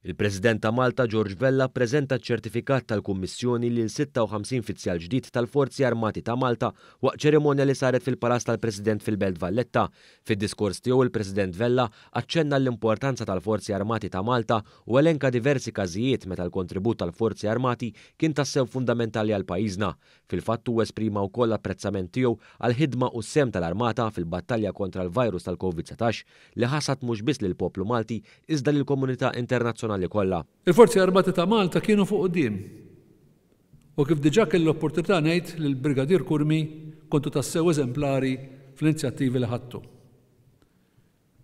Il-President ta' Malta George Vella ppreżenta ċ-ċertifikat tal-Kummissjoni lil 56 fizzjal ġdid tal-Forzi Armati ta' Malta waqt ċerimonja li saret fil-Palazz tal-President fil-Belt Valletta. Fid-diskors tiegħu il-President Vella aċċenna l-importanza tal-Forzi Armati ta' Malta u elenka diversi każijiet meta l-kontribut tal-Forzi Armati kien tassew fundamentali għal pajjiżna. Fil-fatt huwa esprima wkoll l-apprezzament tiegħu għall-ħidma u s-sehem tal-Armata fil-battalja kontra l-virus tal-Covid 19 li ħasad mhux biss lill-poplu Malti iżda lill-komunità internazzjonali kollha. Il-Forzi Armati ta' Malta kienu fuq quddiem. U kif diġà kelli l-opportunità ngħid lill-Brigadier Curmi kontu tassew eżemplari fl-inizjattivi li ħadtu.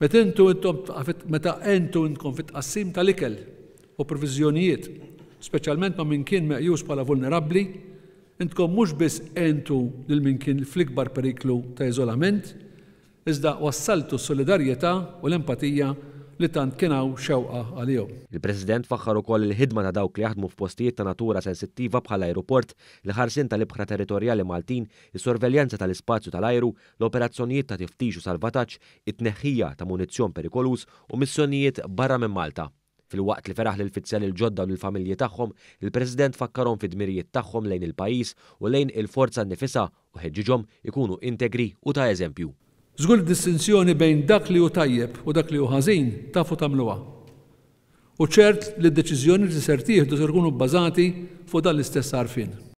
Meta intu intom meta għentu intkom fit-tqassim tal-ikel u proviżjonijiet, speċjalment ma' min kien meqjus bħala vulnerabbli, intkom mhux biss għentu lil min kien fl-ikbar periklu ta' iżolament, iżda wassaltu s-solidarjetà u l-empatija li tant kien hawn xewqa għalihom. Il-President faħħar ukoll il-ħidma ta' dawk li jaħdmu f'postijiet ta' natura sensittiva bħall-ajruport, il-ħarsien tal-ibħra territorjali Maltin, is-sorveljanza tal-ispazju tal-ajru, l-operazzjonijiet ta' tiftix u salvataġġ, it-tneħħija ta' munizzjon perikoluż u missjonijiet barra minn Malta. Filwaqt li feraħ lill-fizzjali l-ġodda u lill-familji tagħhom, il-President fakkarhom fid-dmirijiet tagħhom lejn il-pajjiż u lejn il-forza nnifisha u ħeġġiġhom ikunu integri u ta' eżempju. Żgur id-distinzjoni bejn dak li hu tajjeb u dak li hu ħażin tafu tagħmluha. U ċert li d-deċiżjonijiet li ser tieħdu ser ikunu bbażati fuq dan l-istess għarfien.